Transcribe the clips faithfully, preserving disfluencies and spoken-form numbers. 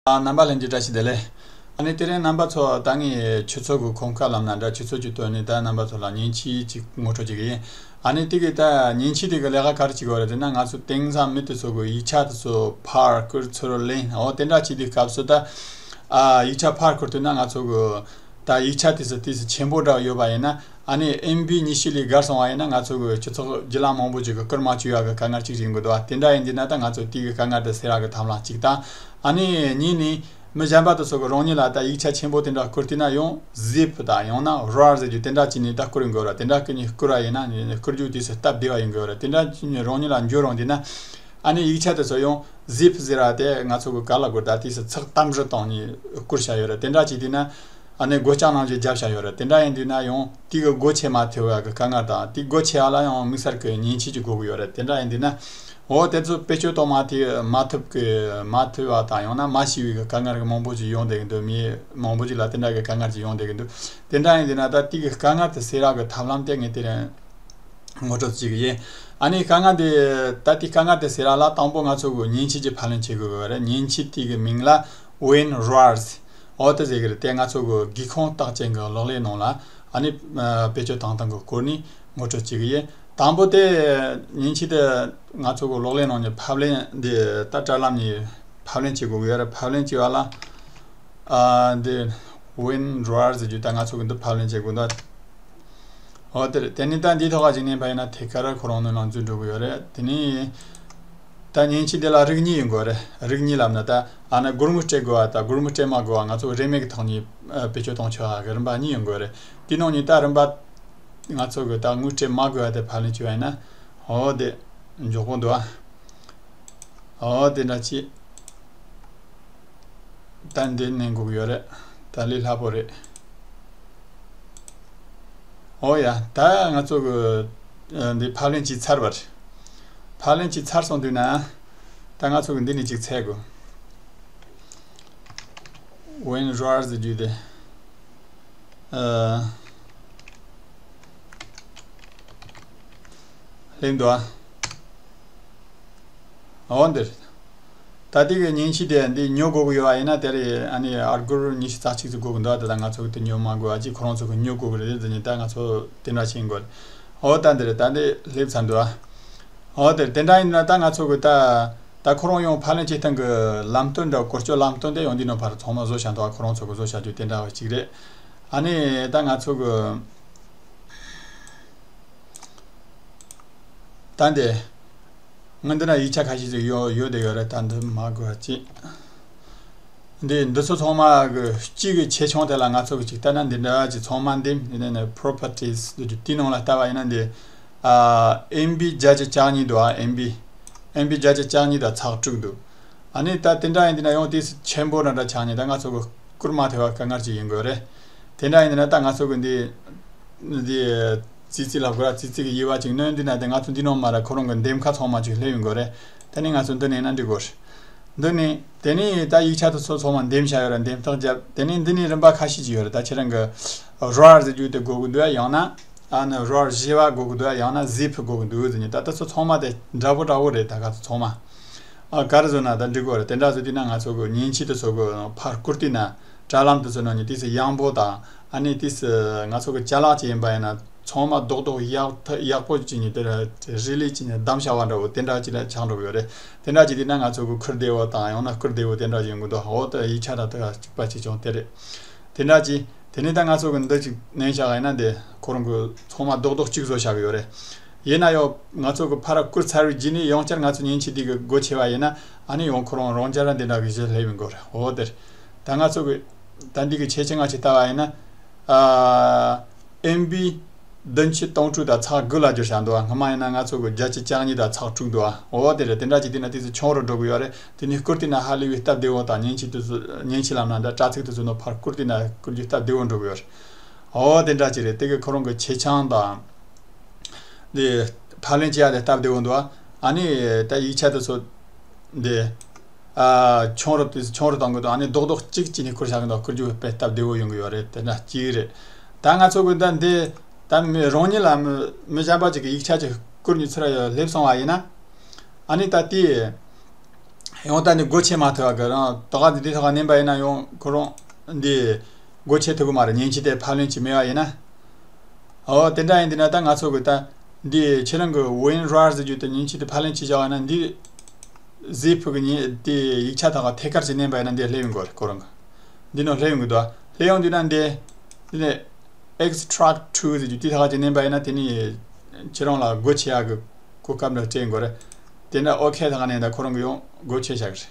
ཨ། རྣམ་པ་ལྷན་རྒྱས་བཀྲ་ཤིས་བདེ་ལེགས། ཨ་ནི་དེ་རིང་རྣམ་པ་ཚོ་ད་ངས་ཆུ་ཚོད་ཀྱི་ཁོམ་ཁ་ལམ་ན་འདྲ་ཆུ་ཚོད་ཀྱི་དོན་ནས་ད་རྣམ་པ་ཚོ་ལ་མཉེན་ཆས་ཅིག་ངོ་སྤྲོད་བྱེད་ཀྱི་ཡིན། ཨ་ནི་དེ་གི་ད་མཉེན་ཆས་དེ་གི་ལས་ཀ་ག་རེ་བྱེད་ཀྱི་ཡོད་རེད་ཟེར་ན། ང་ཚོ་དེང་སང་མི་དེ་ཚོ་གི་ཡིག་ཆ་དེ་ཚོ་ཕར་བསྐུར་ཚུར་ལེན། འོ་དེ་འདྲ་བྱེད་དུས་སྐབས་སུ་ད། ཨ། ཡིག་ཆ་ཕར་བསྐུར་དུས་ན་ང་ཚོ་གི་ད་ཡིག་ཆ་དེ་ཚོ་དེ་ཚོ་ཆེན་པོ་འདྲ་ཡོད་པ་ཡིན་ན། ཨ་ནི་ཨེམ་བི་ཉི་ཤུ་ལས་བརྒལ་སོང་བ་ཡིན་ན་ང་ཚོ་གི་སྤྱི་ཚོགས་བརྒྱུད་ལམ་མང་པོ་ཅིག་གི་བསྐུར་མ་བཅུག་ཡག་གི་དཀའ་ངལ་ཅིག་ཡིན་གི་འདུག་བ། དེ་འདྲ་ཡིན་དུས་ན་ད་ང་ཚོ་དེ་གི་དཀའ་ངལ་དེ་སེལ་ཡག་གི་ཐབས་ལམ་ཅིག་དང་། ཨ་ནི་གཉིས་ནི་མི་གཞན་པ་དེ་ཚོ་གི་རང་ཉིད་ལ་ད་ཡིག་ཆ་ཆེན་པོ་དེ་འདྲ་བསྐུར་དུས་ན་ཡང་ཟིབ་དང་ཡང་ན་རོར་ཟེར་རྒྱུ་དེ་འདྲ་བྱས་ནས་ད་བསྐུར་ཡོང་གི་ཡོད་རེད། དེ་འདྲ་གི་ནི་བསྐུར་བ་ཡིན་ན་ནི་བསྐུར་རྒྱུ་དེ་ཚོ་སྟབས་བདེ་བ་ཡིན་གི་ཡོད་རེད། དེ་འདྲ་བྱས་ནས་རང་ཉིད་ལ་འགྱུར་རུང་དུས་ན། ཨ་ནི་ཡིག་ཆ་དེ་ཚོ་ཡང་ཟིབ་ཟེར་བ་དེ་ང་ཚོ་གི་ག་ལ་དགོས་ད་དེ་ཚོ་ཚགས་དམ་རུ་བཏང་ནས་བསྐུར་བྱ་ཡོད་རེད། དེ་འདྲ་བྱས་དུས་ན། ཨ་ནི་སྒོ་ལྕགས་ནང་བཞིན་བརྒྱབ་བྱ་ཡོད་རེད། དེ་འདྲ་ཡིན་དུས་ན་ཡང་དེ་གི་སྒོ་ཕྱེ་མ་ཐུབ་པ་གི་དཀའ་ངལ་དང་དེ་སྒོ་ཕྱེ་བ་ལ་ཡང་དམིགས་བསལ་གྱི་མཉེན་ཆས་ཅིག་དགོས་ཀྱི་ཡོད་རེད། དེ་འདྲ་ཡིན་དུས་ན། འོ་དེ་ཚོ་བེད་སྤྱོད་གཏོང་མ་ཐུབ་མ་ཐུབ་ཀྱི་མ་ཐུབ་པ་དང་ཡང་ན་མ་ཤེས་པའི་གི་དཀའ་ངལ་གི་མང་པོ་ཅིག་ཡོང་བསྡད་ཀྱི་འདུག་མི་མང་པོ་ཅིག་ལ་དེ་འདྲ་གི་དཀའ་ངལ་ཅིག་ཡོང་བསྡད་ཀྱི་འདུག་དེ་འདྲ་ཡིན་དུས་ན་ད་དེ་གི་དཀའ་ངལ་དེ་སེལ་ཡག་གི་ཐབས་ལམ་དེ་ངས་དེ་རིང་ངོ་སྤྲོད་བྱེད་ཀྱི་ཡིན། ཨ་ནི་དཀའ་ངལ་དེ་ད་དེ་དཀའ་ངལ་དེ་སེལ་ཡག་ལ་དང་པོ་ང་ཚོ་གི་མཉེན་ཆས་ཅིག་ཕབ་ལེན་བྱེད་དགོས་ཀྱི་རེད། མཉེན་ཆས་དེ་གི་མིང་ལ་ཝིན་རོར་ཟེར། འོ་དེ་ཟེར་གི་རེད། དེ་ང་ཚོ་གི་སྒེའུ་ཁུང་རྟགས་ཅན་གྱི་གློག་ཀླད་ནང་ལ་ཨ་ནི་ཨ་བེད་སྤྱོད་བཏང་སྟངས་ཀྱི་སྐོར་ནས་ངོ་སྤྲོད་བྱེད་ཀྱི་ཡིན། དང་པོ་དེ་མཉེན་ཆས་དེ་ང་ཚོ་གི་གློག་ཀླད་ནང་ནས་ཕབ་ལེན་འདི་ད་དྲ་ལམ་ནས་ཕབ་ལེན་བྱེད་དགོས་ཀྱི་ཡོད་རེད། ཕབ་ལེན་བྱེད་པ་ལ་ཨ་འདི་ཝིན་རོར་ཟེར་རྒྱུ་ད་ང་ཚོ་གི་འདི་ཕབ་ལེན་བྱེད་དགོས་འདུག་འོ་དེ་རེད། དེ་ནས་ད་འདིའི་ཐོག་ཁ་ཅིག་མནན་པ་ཡིན་ན་ཐད་ཀར་ཁོ་རང་ནང་ལ་འཛུལ་འགྲོ་གི་ཡོད་རེད། དེ་ནས་ད་མཉེན་ཆས་འདི་ལ་རིགས་གཉིས་ཡོང་གི་ཡོད་རེད། རིགས་གཉིས་ལབ་ན་ད་ཨ་ན་སྒོར་མོ་སྤྲད་དགོས་པ་དང་སྒོར་མོ་སྤྲད་མ་དགོས་པ། ང་ཚོ་རིན་མེད་ཀྱི་ཐོག་ནས་ཨ་བེད་སྤྱོད་གཏོང་ཆོག་པ་གི་རིམ་པ་གཉིས་ཡོང་གི་ཡོད་རེད། དེའི་ནང་ནས་ད་རིམ་པ་ང་ཚོ་གི་ད་དངུལ་སྤྲད་མ་དགོས་པ་དེ་ཕབ་ལེན་བྱས་པ་ཡིན་ན། འོ་དེ་མགྱོགས་པོ་འདུག་ཨ། འོ་དེ་འདྲ་ཅིག་ད་འདི་ནས་འགུག་ཡོད་རེད། ད་ལས་སླ་པོ་རེད། འོ་ཡ། ད་ང་ཚོ་གི་ཨ་འདི་ཕབ་ལེན་བྱས་ཚར་བ་རེད། ཕབ་ལེན་བྱས་ཚར་སོང་དུས་ན། ད་ང་ཚོ་གི་འདི་ནས་ཅིག་འཚོལ་དགོས། ཝིན་རོར་ཟེར་རྒྱུ་དེ། ཨ། སླེབས་འདུག་ཨ། འོ་འདིར། ད་ལྟའི་གི་མཉེན་ཆས་དེ་འདི་ཉོ་དགོས་ཀྱི་ཡོད་པ་ཡིན་ན་དེ་རེད། ཨ་ནི་ཨར་སྒོར་ཉི་ཤུ་རྩ་གཅིག་ཙམ་དགོས་ཀྱི་འདུག་ཨ། ད་ལྟ་ང་ཚོ་གི་དེ་ཉོ་མ་དགོས་པ་ཅིག་ཁོ་རང་ཚོ་གི་ཉོ་དགོས་ཀྱི་རེད། དེ་ནི་ད་ང་ཚོ་དེ་འདྲ་བྱེད་དགོས་རེད། འོ་ད་འདི་རེད། ད་འདི་སླེབས་ཚར་འདུག་ཨ། འོ་དེ་རེད། དེ་འདྲ་ཡིན་ན་ད་ང་ཚོ་གི་ད་ད་ཁོ་རང་ཡང་ཕབ་ལེན་བྱེད་སྟངས་ཀྱི་ལམ་སྟོན་འདྲ་བཀོལ་སྤྱོད་ལམ་སྟོན་དེ་ཡང་འདི་ནང་ཕར་ཚང་མ་བཟོ་བྱ་འདུག་ཨ། ཁོ་རང་ཚོ་གི་བཟོ་བྱ་རྒྱུ་དེ་འདྲ་བ་ཅིག་རེད། ཨ་ནི་ད་ང་ཚོ་གི་ད་འདི། ང་འདི་ན་ཡིག་ཆ་ཁ་ཤས་ཅིག་ཡོད་ཡོད་དེ་ཡོད་རེད། ད་འདི་མ་དགོས་པ་ཅིག་འདི་འདི་ཚོ་ཚང་མ་གི་གཅིག་གི་ཆེ་ཆུང་དེ་ལ་ང་ཚོ་གི་ཅིག་ལྟ་ན་འདི་འདྲ་ཅིག་ཚང་མ་འདེམས། འདི་ནས་ནས་properties་འདི་ཅིག་དེའི་ནང་ལ་ལྟ་བ་ཡིན་ན་འདི། ཨ། ཨེམ་བི་བརྒྱ་ཆ་བཅུ་གཉིས་འདུག་ཨ། ཨེམ་བི། ཨེམ་བི་བརྒྱ་ཆ་བཅུ་གཉིས་དང་ཚེག་དྲུག་འདུག་ཨ་ནི་ད་དེ་འདྲ་ཡིན་དེ་ན་ཡང་དེ་ཆེན་པོ་འདྲ་འདྲ་ཆགས་ནས་ད་ང་ཚོ་གི་བསྐུར་མ་ཐུབ་པ་དཀའ་ངལ་ཅིག་ཡིན་དགོས་རེད། དེ་འདྲ་ཡིན་དེ་ན་ད་ང་ཚོ་གི་འདི་འདི་ཙི་ཙི་ལ་དགོས་ར། ཙི་ཙི་གི་དབྱེ་བ་ཅིག་སྣོན་དེ་ན་དེ་ང་ཚོ་འདི་ནང་མ་ར་ཁོ་རང་གི་འདེམས་ཁ་ཚང་མ་ཅིག་སླེབས་ཡོང་དགོས་རེད། དེ་ནས་ང་ཚོ་འདི་ནས་ན་འགྲིག་གོ་རེད། འདི་ནས་དེ་ནས་ད་ཡིག་ཆ་དེ་ཚོ་ཚང་མ་འདེམས་བྱ་ཡོད་ར། འདེམས་ཐག་བརྒྱབ། དེ་ནས་འདི་ནས་རིམ་པ་ཁ་ཤས་ཅིག་ཡོད་རེད། ད་ཁྱེད་རང་གི་རོར་ཟེར་རྒྱུ་དེ་དགོས་ཀྱི་འདུག་ཡང་ན། ཨ་ནི་རོར་བཞི་བ་དགོས་ཀྱི་འདུག་ཡང་ན་ཟིབ་དགོས་ཀྱི་འདུག་ཟེར་ནས་ད་ལྟ་ཚོ་ཚང་མ་དེ་འདྲ་པོ་འདྲ་པོ་རེད། ད་ག་ཚོ་ཚང་མ། ཨ། ག་རེ་བཟོས་ན་ད་འགྲིག་གོ་རེད། དེ་འདྲ་བཟོས་དུས་ན་ང་ཚོ་གི་མཉེན་ཆས་དེ་ཚོ་གི་ཕར་བསྐུར་དུས་ན་དྲ་ལམ་དེ་ཚོ་ནང་ནས་དུས་སུ་ཡང་པོ་དང་ཨ་ནི་དུས་སུ་ང་ཚོ་གི་ཅ་ལག་ཅིག་ཡིན་པ་ཡིན་ན་ཚང་མ་རྡོག་རྡོག་ཡག་ཐ་ཡག་པོ་ཅིག་ནས་དེ་རི་ལི་ཅིག་ནས་བསྡམས་བྱ་བ་འདྲ་བོ་དེ་འདྲ་ཅིག་ལ་ཆགས་འགྲོ་གི་ཡོད་རེད། དེ་འདྲ་ཅིག་དུས་ན་ང་ཚོ་གི་ཁུར་བདེ་བོ་དང་ཡང་ན་བསྐུར་བདེ་བོ་དེ་འདྲ་ཅིག་ཡོང་གི་འདུག་འོ་ད་ཡིག་ཆ་དང་དེ་ག་གཅིག་པ་གཅིག་རྐྱང་དེ་རེད། དེ་འདྲ་ཅིག་དེ་ནས་ད་ང་ཚོ་གི་འདི་ཅིག་ནན་བཞག་ཡིན་ན་འདི་ཁོ་རང་གི་ཚང་མ་རྡོག་རྡོག་གཅིག་བཟོ་བཞག་གི་ཡོད་རེད། ཡིན་ན་ཡང་ང་ཚོ་གི་ཕར་བསྐུར་ཚར་བའི་རྗེས་ནས་ཡང་བསྐྱར་ང་ཚོ་མཉེན་ཆས་འདི་གི་སྒོ་ཕྱེ་བ་ཡིན་ན་ཨ་ནི་ཡང་ཁོ་རང་རང་འཇགས་ར་འདི་འདྲ་གི་གཞི་སླེབས་ཡོང་གི་རེད། འོ་དེར་ད་ང་ཚོ་གི་ད་འདི་གི་ཆེ་ཆུང་ང་ཅིག་ལྟ་བ་ཡིན་ན། ཨ། ཨེམ་བི་བདུན་ཅུ་དོན་དྲུག་དང་ཚེག་དགུ་ལ་བསྒྱུར་བཞག་འདུག་ཨ། སྔ་མ་ཡིན་ན་ང་ཚོ་གི་བརྒྱ་ཆ་བཅུ་གཉིས་དང་ཚེག་དྲུག་འདུག་ཨ། འོ་དེ་རེད། དེ་འདྲ་ཅིག་དེ་ན་དེ་ཚོ་ཆུང་རུ་འགྲོ་གི་ཡོད་རེད། དེ་ནས་བསྐུར་དུས་ན་ཧ་ལས་པའི་སྟབས་བདེ་བོ་དང་མཉེན་ཆས་དེ་ཚོ་མཉེན་ཆས་ལབ་ན་འདྲ་དྲ་ཚིགས་དེ་ཚོ་ནང་ཕར་བསྐུར་དུས་ན་བསྐུར་རྒྱུ་སྟབས་བདེ་བོ་འགྲོ་གི་ཡོད་རེད། འོ་དེ་འདྲ་ཅིག་རེད། དེ་གི་ཁོ་རང་གི་ཆེ་ཆུང་དང་། དེ་ཕབ་ལེན་བྱེད་ཡ་དེ་སྟབས་བདེ་བོ་འདུག་ཨ། ཨ་ནི་ད་ཡིག་ཆ་དེ་ཚོ་འདི། ཨ། ཆུང་རུ་དེ་ཆུང་རུ་གཏོང་གི་འདུག་ཨ་ནི་རྡོག་རྡོག་གཅིག་གཅིག་ནས་བསྐུར་བཞག་གི་འདུག་བསྐུར་རྒྱུ་དཔེ་སྟབས་བདེ་བོ་ཡོང་གི་ཡོད་རེད། དེ་འདྲ་གཅིག་རེད། ད་ང་ཚོ་གི་ད་འདི་ད་མི་རང་ཉིད་ལ་མི་མི་གཞན་པ་ཅིག་གི་ཡིག་ཆ་ཅིག་བསྐུར་ནས་ཚུར་ཡ་སླེབས་སོང་བ་ཡིན་ན། ཨ་ནི་ད་དེ་ ཡང་ད་འདི་སྒོ་ཕྱེ་མ་ཐུབ་པ་གི་རང་ད་ག་འདི་དེ་ཐོག་མནན་པ་ཡིན་ན་ཡང་ཁོ་རང་འདི་སྒོ་ཕྱེ་ཐུབ་གི་མ་རེད། མཉེན་ཆས་དེ་ཕབ་ལེན་བྱས་མེད་པ་ཡིན་ན། ཨོ་དེ་འདྲ་ཡིན་དུས་ན་ད་ང་ཚོ་གི་ད་འདི་ཁྱེད་རང་གི་WinRAR་ཟེར་རྒྱུ་དེ་མཉེན་ཆས་དེ་ཕབ་ལེན་བྱས་བཞག་པ་ཡིན་ན། འདི་zip་གི་མཉེན་དེ་ཡིག་ཆ་ཐོག་ག་ཐད་ཀར་གྱིས་མནན་པ་ཡིན་ན་འདི་སླེབས་ཡོང་གི་རེད། ཁོ་རང་གི་འདི་ནང་སླེབས་ཡོང་གི་འདུག་སླེབས་ཡོང་དུས་ན་འདི་འདི་ནས་extract to་ཟེར་རྒྱུ་དེ་ཐོག་ག་ཅིག་མནན་པ་ཡིན་ན། དེ་ནས་ཁྱེད་རང་ལ་སྒོ་ཕྱེ་ཡག་གི་གོ་སྐབས་འདྲ་སྤྲད་ཡོང་གི་རེད། དེ་འདྲ་ཨོ་ཁེ་ཐོག་ག་མནན་ད་ཁོ་རང་གི་ཡང་སྒོ་ཕྱེ་བཞག་གི་རེད།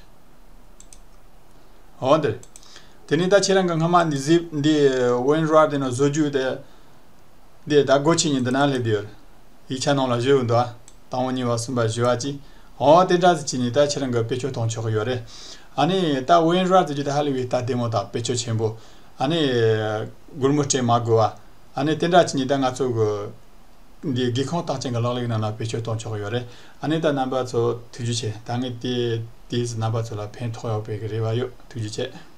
འོ་འདིར། དེ་ནས་ད་ཁྱེད་རང་གི་སྔ་མ་འདི་zip་འདི་WinRAR་དེ་ནང་བཟོ་རྒྱུ་དེ། འདི་ད་སྒོ་ཕྱེ་ཉིན་འདི་ན་སླེབས་བསྡད་ཡོད། ཡིག་ཆ་ནང་ལ་བཞུགས་འདུག་དང་པོ་གཉིས་པ་གསུམ་པ་བཞི་པ་གཅིག་འོ་དེ་འདྲ་ཟིག་བྱས་ནས་ད་ཁྱེད་རང་གི་བེད་སྤྱོད་གཏོང་ཆོག་གི་ཡོད་རེད། ཨ་ནི་ད་WinRAR་ཟེར་རྒྱུ་དེ་ཧ་ལས་པའི་ད་བདེ་མོ་དང་བེད་སྤྱོད་ཆེན་པོ། ཨ་ནི་སྒོར་མོ་སྤྲད་མ་དགོས་པ། ཨ་ནི་དེ་འདྲ་བྱས་ནས་ད་ང་ཚོ་གི་འདི་སྒེའུ་ཁུང་རྟགས་ཅན་གྱི་ལག་ལེན་ནང་ལ་བེད་སྤྱོད་གཏོང་ཆོག་གི་ཡོད་རེད། ཨ་ནི་ད་རྣམ་པ་ཚོ་ཐུགས་རྗེ་ཆེ། ད་ངས་དེ་དེས་རྣམ་པ་ཚོ་ལ་ཕན་ཐོགས་ཡོད་པའི་རེ་བ་ཡོད། ཐུགས་རྗེ་ཆེ།